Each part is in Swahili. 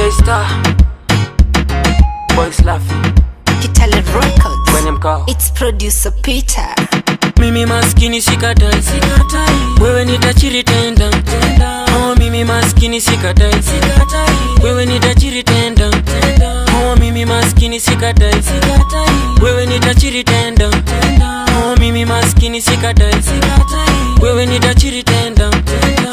J-Star Boys Laughing Kitale Records. Kwenye mkao. It's producer Peter. Mimi maskini sikatai, sikatai. Wewe ni tajiri tenda, tenda. Oh, mimi maskini sikatai, sikatai. Wewe ni tajiri tenda, tenda. Oh, mimi maskini sikatai, sikatai. Wewe ni tajiri tenda, tenda. Oh, mimi maskini sikatai, sikatai. Wewe ni tajiri tenda, tenda.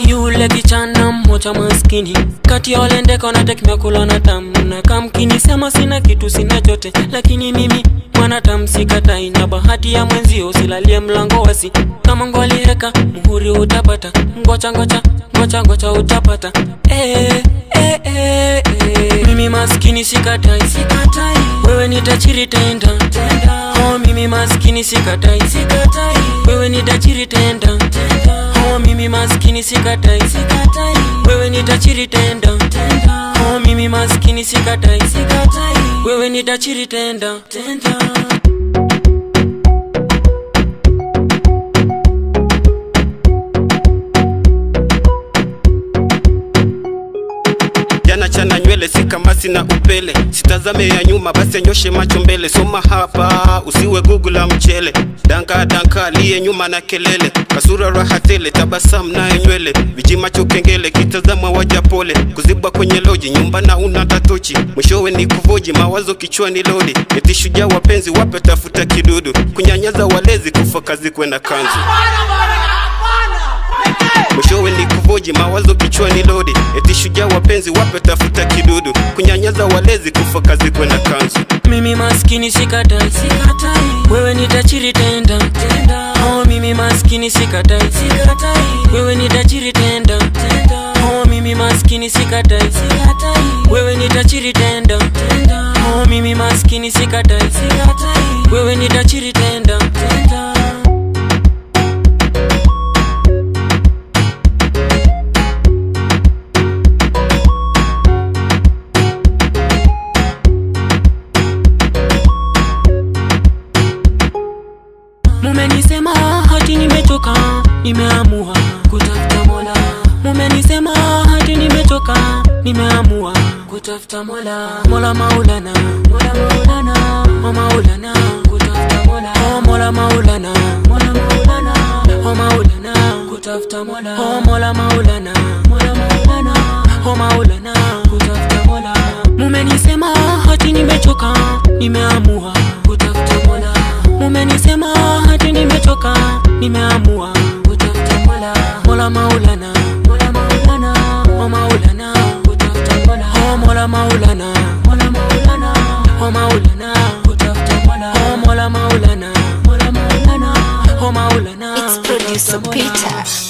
Yule kichana mmoja maskini kati ya wale ndeko na tekmekula na tamu na kamkini sema sina kitu sina chote, lakini mimi mwanadamu sikatai, na bahati ya mwenzio usilalie mlango wasi. Kama ngwalieka muhuri utapata, ngocha ngocha ngocha ngocha utapata. Eh, eh, eh, eh. Mimi maskini sikatai, sikatai. Wewe ni tajiri tenda, tenda. Oh, mimi maskini sikatai, sikatai. Wewe ni tajiri tenda, tenda. Oh, mimi maskini sikatai, sikatai. Wewe ni tajiri tenda, tenda. Oh, mimi maskini sikatai, sikatai. Wewe ni tajiri tenda, tenda. Jana chana nywele si kama sina upele, sitazame ya nyuma basi anyoshe macho mbele. Soma hapa usiwe gugu la mchele, danka danka liye nyuma na kelele, kasura raha tele, tabasamu naye nywele, vijimacho kengele, kitazama waja pole, kuzibwa kwenye loji nyumba na una tatochi, mwishowe ni kuvoji, mawazo kichwani lodi, eti shujaa wapenzi wape tafuta kidudu, kunyanyaza walezi, kufa kazi kwenda kanzu mwishowe ni kuvoji, mawazo kichwani lodi, eti shujaa wapenzi wape tafuta kidudu, kunyanyaza walezi, kufa kazi kwenda kanzu. Mimi maskini sikatai, sikatai. Wewe ni tajiri tenda, tenda. Oh, mimi maskini sikatai, sikatai. Wewe ni tajiri tenda, tenda. Oh, mimi maskini sikatai, sikatai. Wewe ni tajiri tenda, tenda. Oh, mimi maskini sikatai, sikatai. Wewe ni tajiri tenda, tenda. Mumenisema hati nimechoka, nimeamua kutafuta Mola. Mumenisema hati nimechoka, nimeamua kutafuta Mola. Mola Maulana, Mola Maulana, oh Maulana, kutafuta Mola. Oh Mola Maulana, Mola Maulana, oh Maulana, kutafuta Mola. Oh Mola Maulana, Mola Maulana, oh Maulana, kutafuta Mola. Mumenisema hati nimechoka, nimeamua kutafuta Mola. Mumenisema hati nimechoka, nimeamua kutafuta Mola. Mola Maulana, Mola Maulana, oh Maulana, kutafuta Mola. Oh Mola Maulana, Mola Maulana, oh Maulana, kutafuta Mola. Oh Mola Maulana, Mola Maulana, oh Maulana, It's producer kutafuta Mola. Peter.